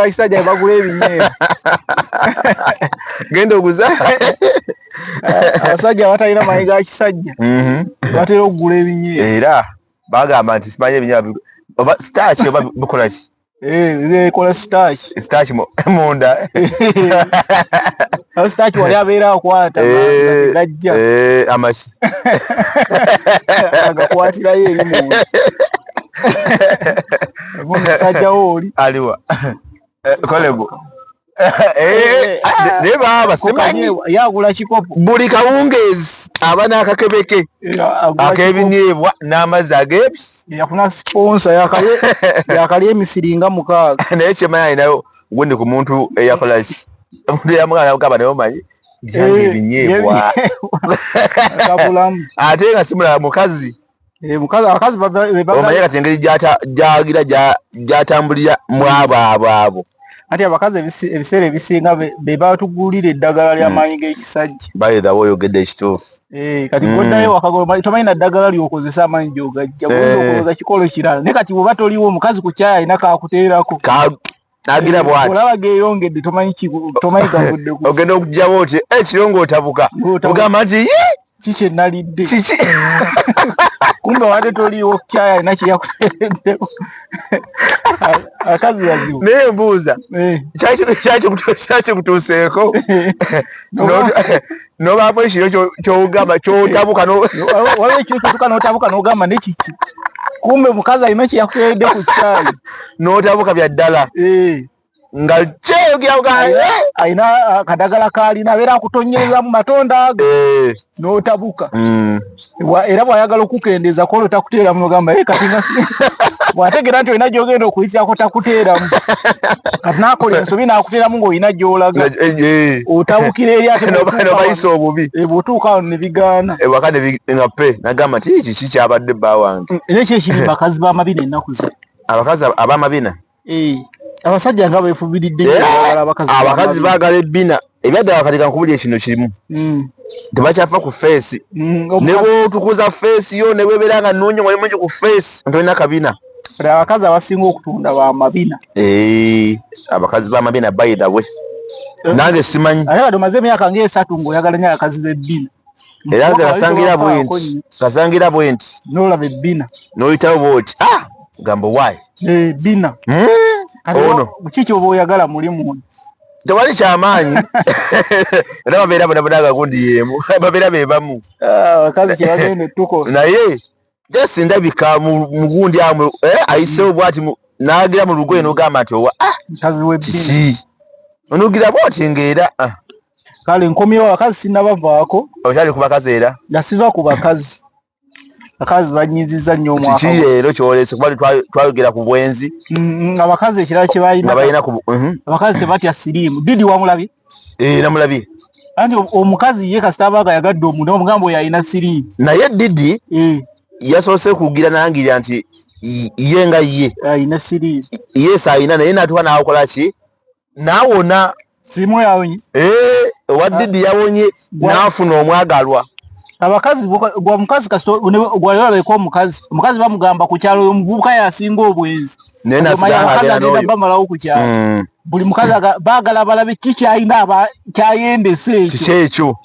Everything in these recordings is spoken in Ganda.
Kisajja bagula ebinyeebwa. Genda oguza. Abasajja abatalina maanyi ga kisajja batera okugula ebinyeebwa. Era bagamba nti simanyi ebinyeebwa oba starch oba bikola ki? Eh, ekola starch. Starch munda. Starch wali abeera akwata gajja. Amaki. Agakwatirayo eri munda. Omusajja wo oli. Aliwa. Kolego. Naye baaba simanyi. Yagula kikopo. Buli kawungeezi aba n'akakebeke ak'ebinyeebwa n'amazzi ag'ebi. Yafuna sponsor yakalya emisiri nga 6. Naye kyemanyi alinayo gundi ku muntu eyakola ki? Omuntu eyamugamba n'amugamba naye omanyi nti ebinyeebwa. Ate nga si mulala mukazi. Abakazi omanyi kati engeri gy'agira gy'atambulira mu abo abo abo. Anti abakazi ebiseera ebisinga be batugulira eddagala ly'amaanyi g'ekisajja. By the way, oyogedde ekituufu. Kati gw'oddayo waka tomanyi na ddagala ly'okozesa amaanyi gy'ogajja. Bw'oyinza okulowooza kikolo kirala. Naye kati bw'oba toliwo omukazi ku kyayi alina k'akuteerako. Agira bw'ati. Olaba geeyongedde tomanyi gavudde ku. Ogenda okuggyawo oti ekiro ng'otabuka. Ogamba nti ye! Kiki enalidde? Kiki? Kumbe wadde toliiwo kyayi alina kye yakuteereddeko. Akazi bazibu. Naye mbuuza. Kyakikutuuseeko? N'obaamu ekiro ky'ogamba ky'otabuka Waliwo ekiro ky'otuuka n'otabuka n'ogamba ne kiki? Kumbe mukazi alina kye yakuteeredde ku kyayi. N'otabuka bya ddala. Nga alina akadagala k'alina abeera akutonyerera mu matonda ago n'otabuka. Era bw'ayagala okukendeeza kwolwo takuteeramu n'ogamba kati nga bw'ategeera nti olina gy'ogenda okuyitirako takuteeramu. Kati n'akola ensobi n'akuteeramu ng'olina gy'olaga. Otabukira eri ate N'obayisa obubi. Bw'otuuka awo ne bigaana. Ewaka nga pe n'agamba nti kiki kyabadde bba wange. Era ki ekiri mu bakazi b'amabina ennaku zino? Abakazi ab'amabina? Abasajja nga beefubiridde nnyo baagala abakazi Abakazi baagala ebbina. Ebyaddala kati kankubulire kino kimu. Tebakyafa ku feesi. Ne bw'otukuza feesi yo ne bw'ebeera nga nnungi ng'oli mungi ku feesi tolina kabina. Kati abakazi abasinga okutunda b'amabina. Abakazi b'amabina by the way. Nange simanyi. Ate kati omaze emyaka ng'esatu ng'oyagala nnyo abakazi b'ebbina. Era nze kasangira bwe nti. Kasangira bwe nti. N'olaba ebbina. N'oyitawo bw'oti. Gamba why? Ebbina. Ono. Kiki ky'oba oyagala muli munda? Tewali kyamaanyi. Era babeera bona bona nga gundi y'emu. Babeera be bamu. Abakazi kye bagenda ettuko. Naye just ndabika mu gundi awo, ayiseewo bw'ati n'agira mu lugoye n'ogamba nti owa, Mukazi w'ebbina. Kiki? Onugira bw'oti ng'era, Kale nkomyewo abakazi sinnabavaako. Okyali ku bakazi era? Nga siva ku bakazi. Abakazi banyiizizza nnyo omwaka Kiki leero ky'oleese? Kuba twayogera ku bwenzi. Abakazi ekirala kye balina Nga balina ku Abakazi tebatya siriimu. Didi wamulabye? Namulabye. Anti omukazi ye kasita aba nga ayagadde omuntu, omugamba oyo alina siriimu. Naye Didi yasoose kugira n'angirira nti ye nga ye. Alina siriimu. Yes, alina, naye n'atuuka n'akola ki? N'awona. Siriimu yawonye? Owa Didi yawonye, n'afuna omwagalwa. Abakazi gwa mukazi kasita gwali olabeko omukazi. Omukazi bamugamba ku kyalo oyo omuvubuka y'asinga obwenzi. Naye Omanyi n'asigala abakazi ng'abeera agenda n'oyo. bamalawo ku kyalo. Buli mukazi baagala balabe ki ky'alina ky'ayendesa ekyo. Kiki ekyo?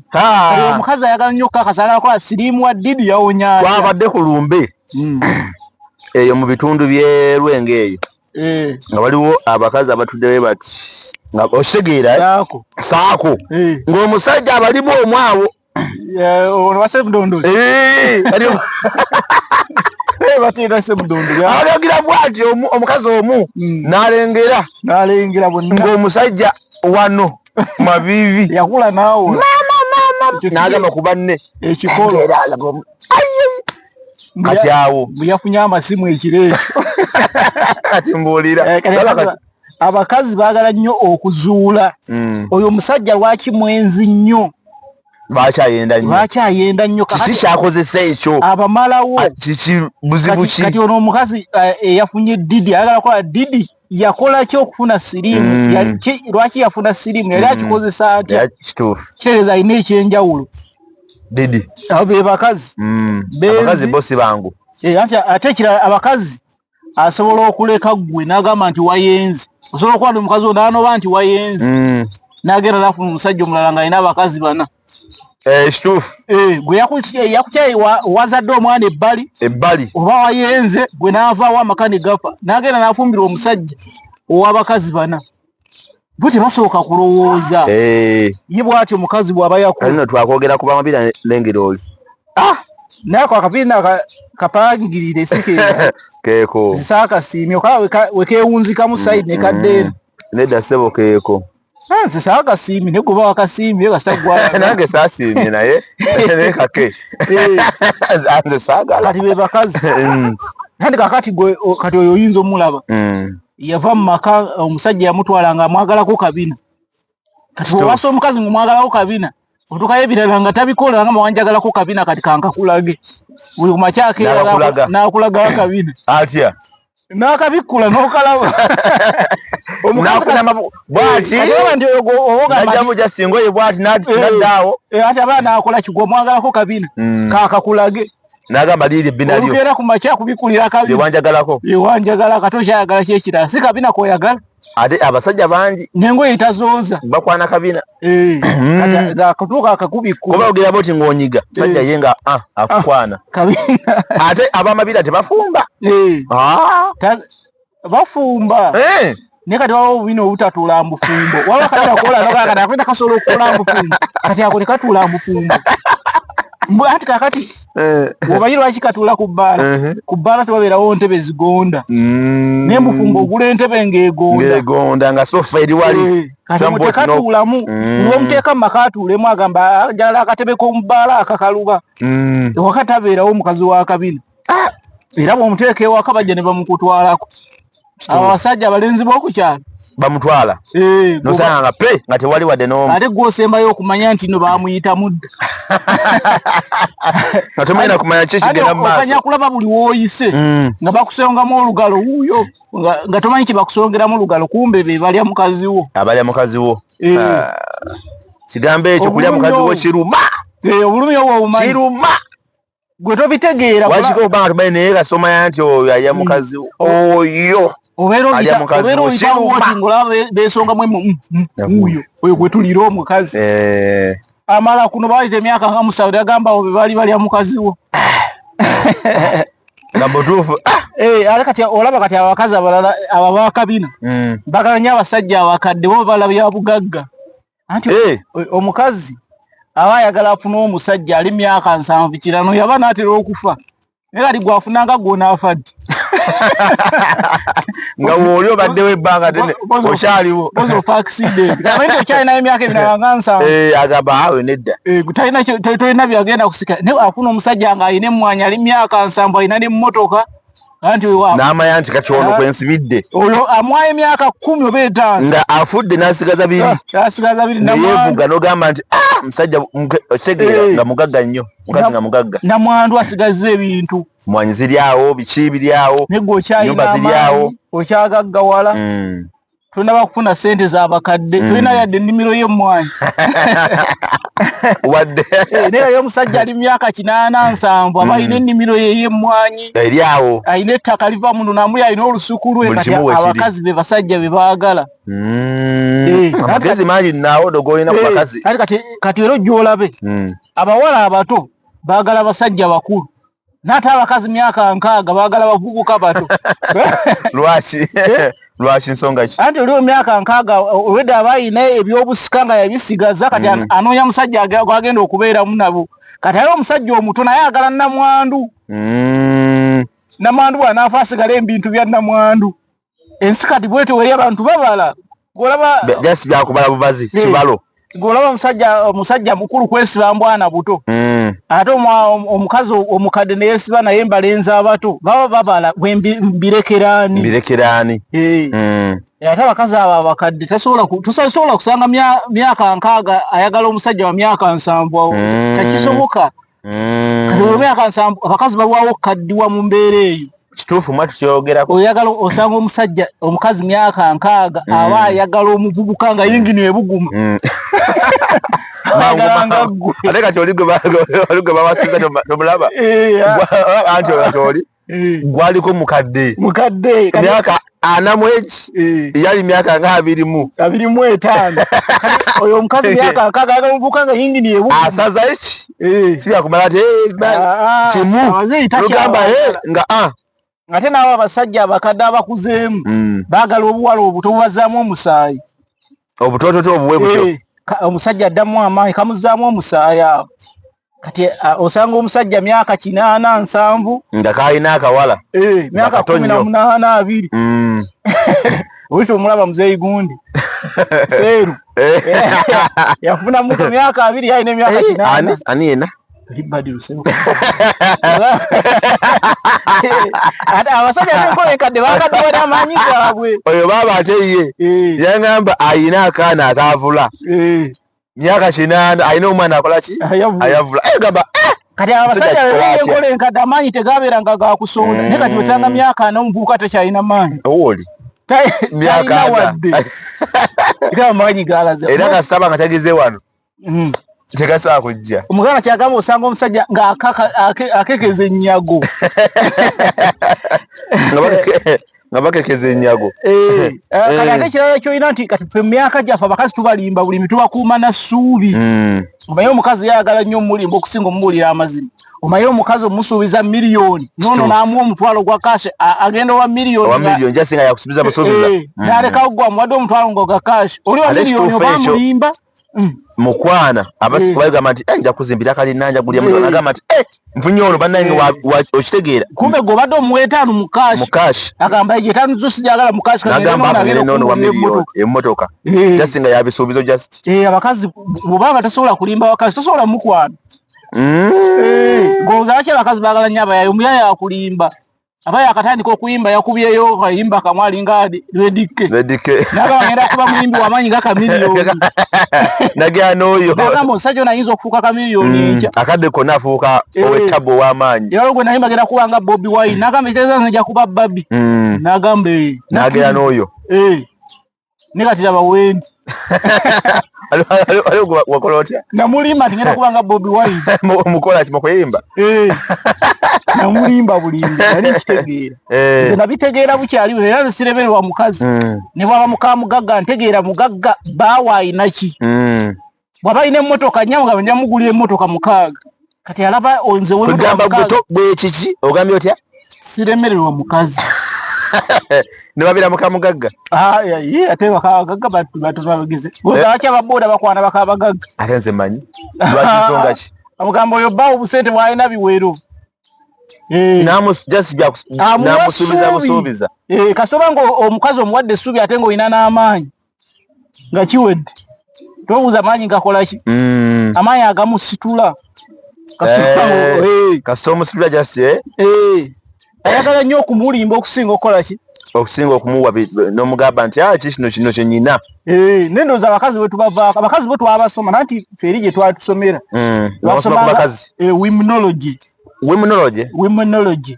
Kale omukazi ayagala nnyo okukakasa, ayagala kukola siriimu wa Didi yawonya atya? Twabadde ku lumbe. Eyo mu bitundu by'e Lwengo eyo. Nga waliwo abakazi abatuddeyo bati. Nga okitegeera, eh? Saako. Saako. Ng'omusajja abalimu omu awo. Ono wa Ssemudondoli. Bateera Ssemudondoli. Alagira bw'ati omukazi omu n'alengera. N'alengera bonna. Ng'omusajja wano mabibi. Yakula naawe. Mama, mama. Ekyo si N'agamba ku banne. Ekikolo. Ng'era alaga ayi. Kati awo. Mbu yafunye amasimu ekiro ekyo. Kati mbuulira. Kati Laba kati. abakazi baagala nnyo okuzuula. Oyo omusajja lwaki mwenzi nnyo? Lwaki ayenda nnyo? Lwaki ayenda nnyo? Kiki kyakozesa ekyo? Abamalawo. Kiki buzibu ki? Kati ono omukazi eyafunye Didi, ayagala kukola Didi, yakola ki okufuna siriimu? Lwaki yafuna siriimu? Yali akikozesa atya? Yali kituufu. Kitegeeza alina ekyenjawulo. Didi. Abo be bakazi. Benzi. Abakazi bo si bangu. Anti ate ekirala abakazi Asobola okuleka ggwe n'agamba nti wayenze. Osobola okuba ndi omukazi n'anoba nti wayenze. N'agenda n'afuna omusajja omulala ng'alina abakazi bana. Kituufu. Gwe yakukyaye wazadde omwana ebbali. Ebbali. Oba wayenze gwe n'avaawo amaka ne gafa. N'agenda n'afumbirwa omusajja ow'abakazi bana. Bo tebasooka kulowooza. Ye bw'atyo omukazi bw'aba yakula. Kati nno twakwogera ku bamabira n'engeri oli. Ah! Naye ako akapiina kapangirire si keeko. Keeko. Nsaakasiimye okalaba we keewunzikamu side ne kadda eno. Nedda ssebo keeko. Nze saakasiimye naye gwe wakasiimye kasita gwa. Nange saasiimye naye naye kake. Nze saagala. Kati be bakazi. Kandi kakati gwe kati oyo oyinza omulaba. Yava mu maka omusajja yamutwala nga amwagalako kabina. Kati bw'owasa omukazi ng'omwagalako kabina otuukayo ebirala nga tabikola nga wanjagalako kabina kati kankakulage. Buli ku makya akeera n'akulaga akabina. Atya? N'akabikkula n'okalaba. Bwati najjamu just engoye bwati n'addaawo. Ate aba n'akola kigwa omwagalako kabina kaakakulage. N'agamba liiri ebbina lyo. Olukeera ku makya akubikkulira kabina. Lye wanjagalako. Lye wanjagala kati okyayagala ki ekirala si kabina k'oyagala. Ate abasajja bangi. N'engoye tazooza. Bakwana kabina. Kati ng'akutuuka akakubikkula. Kuba ogera bw'oti ng'onyiga musajja ye nga akukwana. Kabina. Ate ab'amabira tebafumba. Bafumba. Naye kati waliwo obubina obutatuula mu bufumbo. Waliwo akabina kola kati akabina kasobola okukola mu bufumbo. Kati ako tekatuula mu bufumbo. Anti kaakati omanyi lwaki katuula ku bbaala? Ku bbaala tewabeerawo ntebe zigonda. Naye mu bufumbo ogula entebe ng'egonda. Ng'egonda nga sofa eri wali. Kati mwe tekatuulamu. Lw'omuteeka mu maka atuulemu agamba njagala akatebe k'omu bbaala akakaluba. Ewaka tabeerawo mukazi wa kabina. Era bw'omuteeka ewaka bajja ne bamukutwalako. Abasajja abalenzi b'oku kyalo bamutwala nosanga nga pe nga tewali wadde n'omu. Ate gw'osembayo okumanya nti nno baamuyita mudda. Nga tomanyi na kumanya ki ekigenda mu maaso. Okanya kulaba buli w'oyise nga bakusongamu olugalo wuuyo nga tomanyi kye bakusongeramu olugalo kumbe be balya mukazi wo. Abalya mukazi wo. Kigambo ekyo kulya mukazi wo kiruma. Obulumi obwo obumanyi. Kiruma. Gwe tobitegeera. Wakiko obanga tumanyi naye kasoma nti oyo alya mukazi oyo. Obeera oyitawo oti ng'olaba beesongamu wuuyo oyo gwe tulira omukazi. Amala kuno baayita emyaka nga 7 agamba abo be baali balya mukazi wo. Nga butuufu. Ate kati olaba kati abakazi abalala abo abakabina baagala nnyo abasajja abakadde bo bala bya bugagga. Anti omukazi aba ayagala afune omusajja ali myaka 7 kirano yaba n'atera okufa. Naye kati gw'afunanga gw'onaafa ddi? Nga w'oli obaddewo ebbanga ddene okyaliwo. Bozi ofa accident. Kati nti okyalinayo emyaka emirala nga 7. Agamba awe nedda. Tolina byagenda kusika. Naye afuna omusajja ng'alina emmwanyi ali myaka 7 alina n'emmotoka. Anti n'amanya nti kati ono kwe nsibidde. Oyo amwayo emyaka 10 oba 5. Nga afudde n'asigaza biri. N'asigaza biri. Neyeevuga n'ogamba nti musajja okitegeera nga mugagga nnyo. Mukazi nga mugagga. Namwandu asigazza ebintu. Mmwanyi ziri awo, biki biri awo. Naye gwe okyalina amaanyi, okyagaggawala. Tolina kufuna ssente z'abakadde, tolina yadde ennimiro y'emmwanyi. Wadde. Naye yo omusajja ali myaka 8 7 aba alina ennimiro ye ey'emmwanyi. Eri awo. Alina ettaka liva muno namuli alina olusuku lwe. Kati abakazi be basajja be baagala. Amagezi mangi naawo n'ogolina ku bakazi. Kati era ojja olabe. Abawala abato baagala basajja bakulu. N'ate abakazi myaka 60 baagala bavubuka bato. Lwaki? Lwaki nsonga ki? Anti oliwo myaka 60 olwedda aba alina ebyobusika nga yabisigaza kati anoonya musajja gw'agenda okubeeramu nabo. Kati aliwo omusajja omuto naye ayagala nnamwandu. Nnamwandu bw'anaafa asigale ebintu bya nnamwandu. Ensi kati bwetyo weri abantu babala. Gw'olaba just byakubala bubazi kibalo. Gw'olaba omusajja mukulu kwesiba mbwana buto. Ate omukazi omukadde ne yeesiba naye mbalenzi abato baba babala bwe mbirekeraani. Mbirekeraani. Ate abakazi abo abakadde tosobola kusanga myaka 60 ayagala omusajja wa myaka 70 awo. Tekisoboka. Kati bwe myaka 70 abakazi balwawo okukaddiwa mu mbeera eyo. Kituufu mwatu kyogerako. Oyagala osanga omusajja omukazi myaka 60 aba ayagala omuvubuka nga yingini ebuguma. Ate kati oli gwe bawasiza tomulaba. Anti kati oli. Gwaliko mukadde. Mukadde. Myaka 41. Yali myaka nga 25. 25. Oyo omukazi myaka 60 ayagala omuvubuka nga yingini ebu. Asaza eki? Si byakumala ati, kimu. Lugamba, nga a. Ate n'abo abasajja abakadde abakuzeemu baagala obuwala obuto bubazzaamu omusaayi. Obutototo obuwe butyo. Omusajja addamu amaanyi kamuzzaamu omusaayi awo. Kati osanga omusajja myaka 8 7 nga kalina akawala. Myaka 18 20. Oluusi omulaba muzeeyi gundi. Seeru. Yafuna muto myaka 20 yalina emyaka 8. Ani yena? Ate abasajja b'enkola enkadde bakaddiwa n'amaanyi gaabwe. Oyo baaba ate ye yangamba ayina akaana akaavula. Myaka 8 ayina omwana akola ki? Ayavula. Gamba kati abasajja b'enkola enkadde amaanyi tegabeeranga ga kusonda. Naye kati osanga myaka 4 omuvubuka takyalina maanyi. Owoli. Myaka wadde. Amaanyi galaze. Era kasaba nga tageze wano. Tegasobola kujja. Omuganda kyagamba osanga omusajja nga akekeza ennyago. Nga bakekeza ennyago. Kati ate ekirala ky'olina nti kati ffe mu myaka gyaffe abakazi tubalimba bulimi tubakuuma na ssuubi. Omanyi omukazi yayagala nnyo omulimba okusinga omubuulira amazima. Omanyi omukazi omusuubiza miliyoni n'ono n'amuwa omutwalo gwa kaasi agenda owa miliyoni. Owa miliyoni jasinga yakusuubiza busuubiza. N'alekawo gwe amuwadde omutwalo nga gwa kaasi. Oli wa miliyoni oba amulimba. Mukwana abagamba nti nja kuzimbira kalina nja kulya mutwalo agamba nti nfunye ono bannange okitegeera. Kumbe gwe obadde omuwa 5 mu kaasi. Mu kaasi. Agamba egyo 5 zo sijagala mu kaasi kagenda nono wa miliyoni emmotoka. Jasinga yabisuubizo just. Abakazi bw'obanga tasobola kulimba bakazi tosobola mukwana. Golowooza lwaki abakazi baagala nnyo abayaaye omuyaaye akulimba. Abaye akatandika okuyimba yakubyeyo kayimba kamwe alinga Redike. Redike. N'agamba ngenda kuba muyimbi w'amaanyi nga Chameleone. Nagera n'oyo. N'agamba omusajja ono ayinza okufuuka Chameleone enkya. Akadde konna afuuka ow'ettabu ow'amaanyi. Era gwe nayimba agenda kuba nga Bobi Wine. N'agamba ekitegeeza nze nja kuba Barbie. N'agamba N'agera n'oyo. Ne kati laba wendi. Aliwo wakola otya? Namulimba nti ngenda kuba nga Bobi Wine. Mukola ki mukuyimba? Namulimba bulimbi, nali nkitegeera. Nze nabitegeera bukyali era nze siremererwa mukazi. Ne bw'aba muka mugagga ntegeera mugagga bbaawe ayina ki. Bw'aba ayina emmotoka nnya mugamba nja mugulira emmotoka 6. Kati alaba nze w'emmotoka 6. Bwe kiki? Ogambye otya? Siremererwa mukazi. Ne babeera muka mugagga. Ate bakabagagga batubageze. Lwaki ababoda bakwana bakabagagga? Ate nze mmanyi. Lwaki nsonga ki? Amugamba oyo bbaawe obusente bw'alina biwero. Namusuubiza busuubiza. Kasita oba nga omukazi omuwadde essuubi ate ng'olina n'amaanyi nga kiwedde. Tobuuza maanyi gakola ki? Amaanyi agamusitula. Kasita omusitula just Ayagala nnyo okumulimba okusinga okukola ki? Okusinga okumuwa n'omugamba nti ki kino kino kye nnyina. Ne ndowooza abakazi bwe tubavaako, abakazi bo twabasoma nanti ffe eri gye twatusomera. Twasoma bakazi. Womenology. Womenology? Womenology.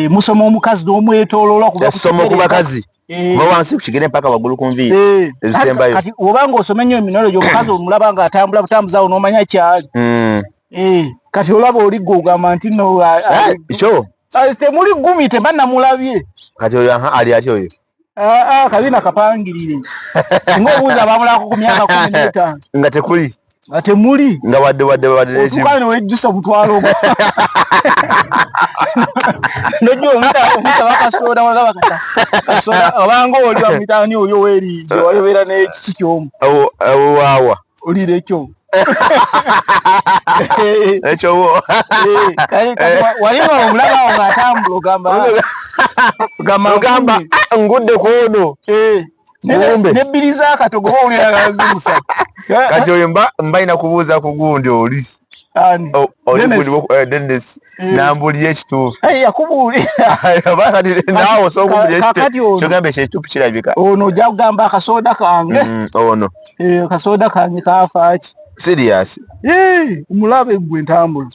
Musoma omukazi n'omwetooloola kuva ku Yasoma ku bakazi. Kuva wansi ku kigere mpaka waggulu ku nviiri. Ezisembayo. Kati oba ng'osoma ennyo womenology omukazi omulaba ng'atambula butambuzi awo n'omanya ky'ali. Kati olaba oli ggwe ogamba nti no, kyo. Temuli gumi tebannamulabye. Kati oyo ali atya oyo? Kabina kapangirire. Singa obuuza abamulako ku myaka 15. Nga tekuli. Nga temuli. Nga wadde wadde wadde n'ekimu. Otuuka ne wejjusa omutwalo ogwo. N'ojja omuyita bakasoda wagaba kata. Kasoda obanga oli bamuyita ani oli ow'eriijo walibeera n'ekiki ky'omu. Awo waawa. Olira ekyo. Ekyo wo. Wali nga omulaba awo ng'atambula ogamba ngudde ku ono. Nebbiriza akatogo oba owulira nga zimusa. Kati oyo mba nnina kubuuza ku gundi oli. Ani? Oli gundi Dennis. Nambuulira ekituufu. Yakubuulira. Oba kati naawe osobola okubuulira ekituufu. Ky'ogamba ekyo ekituufu kirabika. Ono ojja kugamba akasoda kange. Ono. Akasoda kange kaafa ki? Serious. Omulabe ggwe entambula.